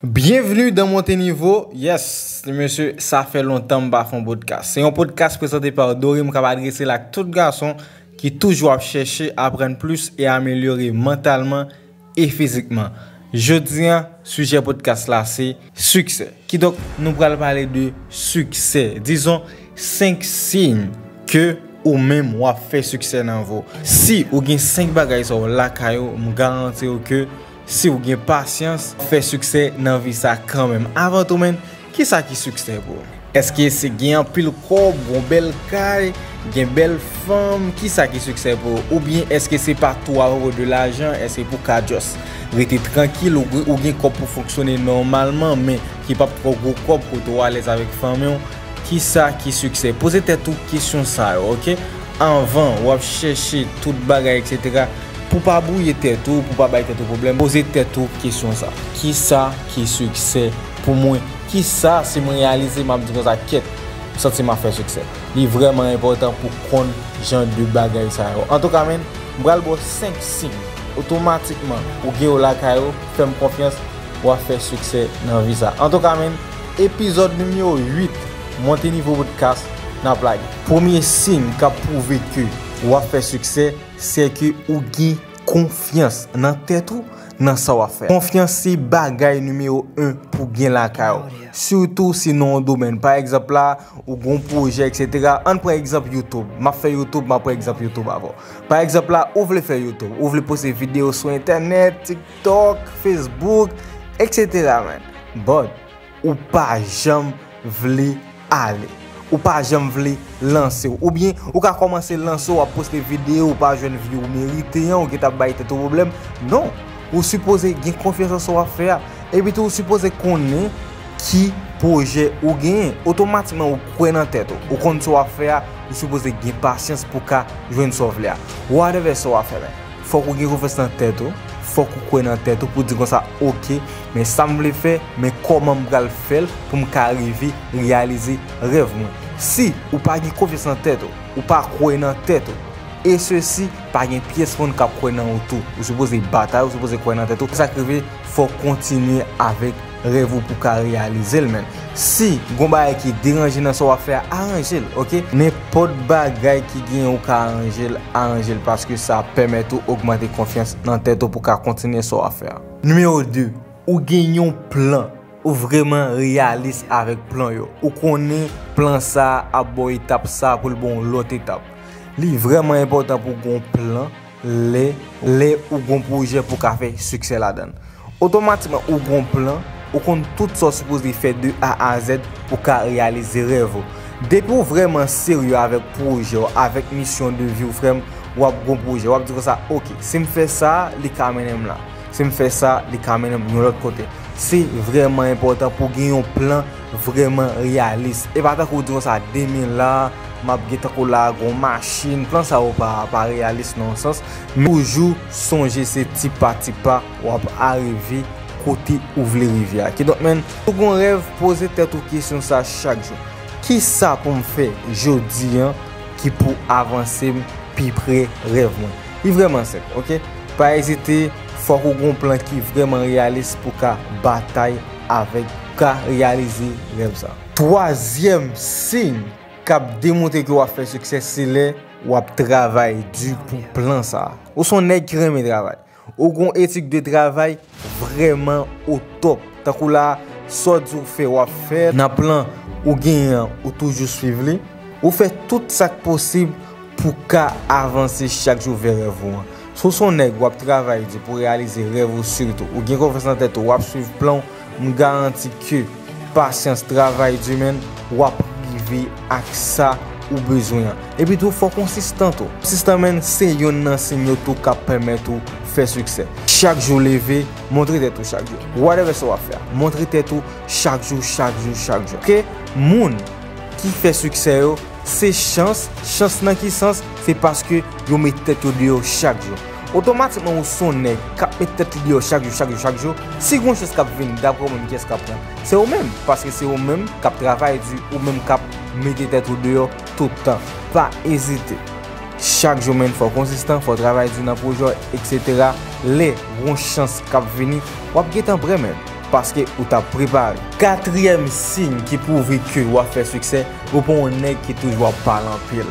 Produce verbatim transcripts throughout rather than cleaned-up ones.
Byenvni dan Monte Nivo. Yes, mesye, sa fè lontan m pa fè yon podcast. Se yon podcast prezante pa Dorim k ap adrese l ak tout gason ki toujou ap chèche aprann plis e amelyore mantalman e fizikman. Jodi a, sijè podcast la se siksè. Kidonk, nou pral pale de siksè. Dizon, senk siy ke ou menm w ap fè siksè nan vi w. Si ou gen senk bagay sa yo lakay ou, m garanti w ke si w gen pasyans, w ap fè siksè nan vi sa kanmenm. Avan tou, menn, kisa ki siksè pou ou? Èske se gen anpil kòb, yon bèl kay, gen bèl fanm, kisa ki siksè pou ou? Oubyen èske se pa tou apwopo de lajan, èske pou ka just rete trankil, ou, ou gen kòb pou fonksyone nòmalman, men ki p ap twò gwo kòb kote w alèz avèk fanmi w? Kisa ki siksè? Poze tèt ou kesyon sa yo, oke? Anvan w ap chèche tout bagay, etsetera, pou pa bwouye tèt ou, pou pa bay tèt ou pwoblèm, poze tèt ou kesyon sa. Kisa ki siksè pou mwen? Kisa si m reyalize, m ap di konsa, kèt, m santi m ap fè siksè? Li vrèman enpòtan pou konn jan de bagay sa yo. Antouka, menn, m pral ba w senk siy otomatikman ou gen yo lakay ou, fè m konfyans, w ap fè siksè nan vi sa. Antouka, menn, epizòd nimewo uit Monte Nivo Podcast n ap lage. Premye siy k ap pwouve ke w ap fè siksè, se ke ou gen konfyans nan tèt ou, nan sa w ap fè. Konfyans se bagay nimewo en pou gen lakay ou. Sitou si nan yon domèn. Pa egzanp la, ou gen yon pwojè, etsetera. Ann pran egzanp YouTube. M ap fè YouTube, m ap pran egzanp YouTube avè w. Pa egzanp la, ou vle fè YouTube, ou vle poste videyo sou entènèt, TikTok, Facebook, etsetera, man. But, ou pa janm vle ale. Ou pa janm vle lanse w. Oubyen, ou ka kòmanse lanse w, w ap poste videyo, ou pa jwenn vi w merite an, ou gentan ap bay tèt ou pwoblèm. Non. Ou sipoze gen konfyans nan sa w ap fè a. Epitou, ou sipoze konnen ki pwojè ou genyen. Otomatikman, ou kwè nan tèt ou. Ou konn sa w ap fè a, ou sipoze gen pasyans pou ka jwenn sa w vle a. Whatever sa w ap fè, men, fòk ou gen konfyans nan tèt ou, fòk ou kwè nan tèt ou pou di konsa, oke, men sa m vle fè, men kòman m pral fè l pou m ka rive reyalize rèv mwen. Si ou pa gen konfyans nan tèt ou, ou pa kwè nan tèt ou, e sesi, pa gen pyès moun k ap kwè nan ou tou. Ou sipoze batay, ou sipoze kwè nan tèt ou. Sa k rive, fò w kontinye avèk rèv ou pou w ka reyalize l, menn. Si gon bagay ki deranje nan sa w ap fè a, aranje l, oke? Nenpòt bagay ki genyen ou ka aranje l, aranje l, paske sa ap pèmèt ou ogmante konfyans nan tèt ou pou w ka kontinye sa w ap fè a. Nimewo de, ou gen yon plan. Ou vrèman reyalis avèk plan yo. Ou konnen plan sa a ap ba w etap sa a pou l ba w yon lòt etap. Li vrèman enpòtan pou w gen yon plan lè, lè ou gen yon pwojè pou w ka fè siksè ladan l. Otomatikman, ou gen yon plan, ou konn tout sa w sipoze fè de A a Z pou w ka reyalize rèv ou. Depi w vrèman serye avèk pwojè w, avèk misyon de vi w, frè m, w ap gen yon pwojè. W ap di konsa, oke, si m fè sa, li ka mennen m la. Si m fè sa, li ka mennen m yon lòt kote. Se vrèman enpòtan pou w gen yon plan vrèman reyalis. E pa tankou w di konsa, demen la, m ap gen tankou la, gon machin. Plan sa yo pa, pa reyalis nan yon sans. Men toujou sonje se ti pa ti pa w ap arive kote ou vle rive a. Kidonk, menn, si w gon rèv, poze tèt ou kesyon sa chak jou. Kisa pou m fè jodi a ki pou avanse m pi pre rèv mwen? Li vrèman senp, oke? Pa ezite, fòk ou gon plan ki vrèman reyalis pou ka batay avèk, pou ka reyalize rèv sa. Twazyèm siy k ap demontre ke w ap fè siksè, se lè w ap travay di pou plan sa. Ou se yon nèg ki renmen travay. Ou gon etik de travay vrèman o top. Tankou la, sa w di w fè, w ap fè. Nan plan ou genyen an, ou toujou swiv li. Ou fè tout sa k posib pou ka avanse chak jou vè rèv ou an. Si w se yon nèg, w ap travay di pou reyalize rèv ou, sitou ou gen konfyans nan tèt ou, w ap swiv plan w, m garanti ke pasyans, travay di, menn, w ap rive ak sa ou bezwen an. Epi tou, fò w konsistan tou. Konsistan, menn, se yonn nan siy yo tou k ap pèmèt ou fè siksè. Chak jou leve, montre tèt ou chak jou. Whatever sa w ap fè a, montre tèt ou chak jou, chak jou, chak jou. Oke? Moun ki fè siksè yo, se chans. Chans nan ki sans? Se paske yo met tèt yo deyò chak jou. Otomatikman, ou se yon nèg k ap met tèt li deyò chak jou, chak jou, chak jou. Si gon chans k ap vini, daprè ou menm, kiyès k ap pran l? Se ou menm, paske se ou menm k ap travay di, ou menm k ap mete tèt ou deyò tout tan. Pa ezite. Chak jou, menn, fò w konsistan, fò w travay di nan pwojè w, etsetera. Lè gon chans k ap vini, w ap gentan prè, menn. Paske ou t ap prepare. Katriyèm siy ki pwouve ke w ap fè siksè, ou pa yon nèg ki toujou ap pale anpil.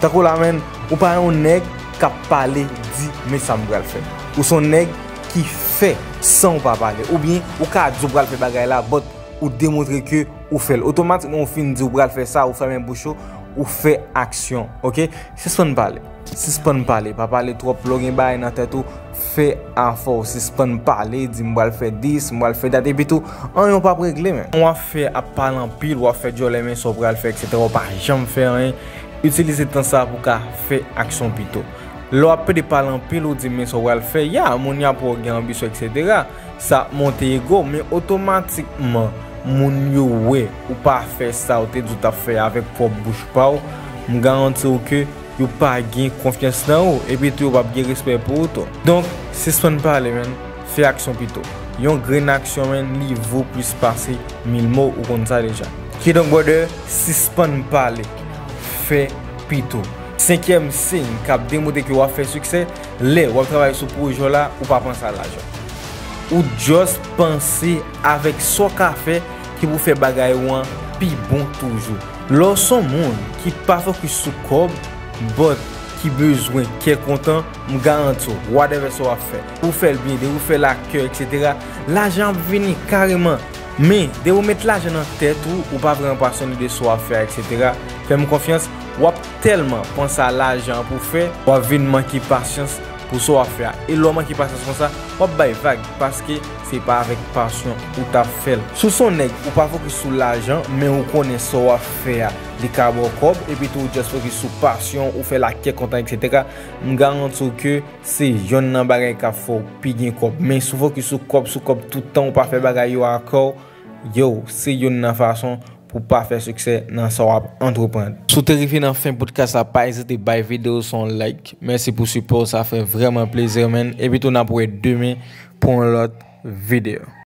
Tankou la menm, ou pa yon nèg k ap pale, di, men sa m pral fè. Ou se yon nèg ki fè san w pa pale. Oubyen, ou ka di w pral fè bagay la, but ou demontre ke ou fè l. Otomatikman, ou fin di w pral fè sa, ou fèmen bouch ou, ou fè aksyon, oke? Sispann pale. Sispann pale. Pa pale twòp. Lè w gen bagay nan tèt ou, fè afè w. Sispann pale, di m pral fè dis, m pral fè dat, epi tou, anyen w p ap regle, men. W ap fè ap pale anpil, w ap fè djòlè, men sa w pral fè, etsetera, w pa janm fè anyen. Itilize tan sa pou w ka fè aksyon pito. Lè w ap pede pale anpil, ou di men sa w pral fè, ya, moun yo ap wè w gen anbisyon, etsetera. Sa ap monte ego w, men otomatikman, moun yo wè ou pa fè sa w te di w t ap fè avèk pwòp bouch pa w, m garanti w ke yo pa gen konfyans nan ou, epi tou yo p ap gen respè pou ou tou. Donk, sispann pale, menn. Fè aksyon pito. Yon grenn aksyon, menn, li vo plis pase mil mo, ou konn sa deja. Kidonk, brother, sispann pale. Fè pito. Senkyèm siy k ap demontre ke w ap fè siksè, lè w ap travay sou pwojè w la, ou pa panse a lajan. Ou just panse avèk sa w ka fè ki pou fè bagay ou an pi bon toujou. Lè w se yon moun ki pa fokis sou kòb, but ki bezwen kè kontan, m garanti w, whatever sa w ap fè, ou fè l byen, depi w fè l ak kè, etsetera, lajan ap vini kareman. Men, depi w met lajan nan tèt ou, ou pa vrèman pasyone de sa w ap fè a, etsetera, fè m konfyans, w ap tèlman panse a lajan pou fè, w ap vin manke pasyans pou sa w ap fè a. E lè w manke pasyans konsa, w ap bay vag, paske se pa avèk pasyon ou t ap fè l. Si w se yon nèg, ou pa fokis sou lajan, men ou konnen sa w ap fè a, li ka ba w kòb, epi tou ou just fokis sou pasyon, ou fè l ak kè kontan, etsetera, m garanti w ke se yonn nan bagay k ap fè w pi gen kòb. Men si w fokis sou kòb, sou kòb tout tan, ou pa fè bagay yo ak kè w, yo, se yonn nan fason pou w pa fè siksè nan sa w ap antreprann. Si w te rive nan fen podcast la, pa ezite bay videyo sa yon like. Mèsi pou sipò w, sa fè vrèman plezi, menn. Epi tou, n ap wè demen pou yon lòt videyo.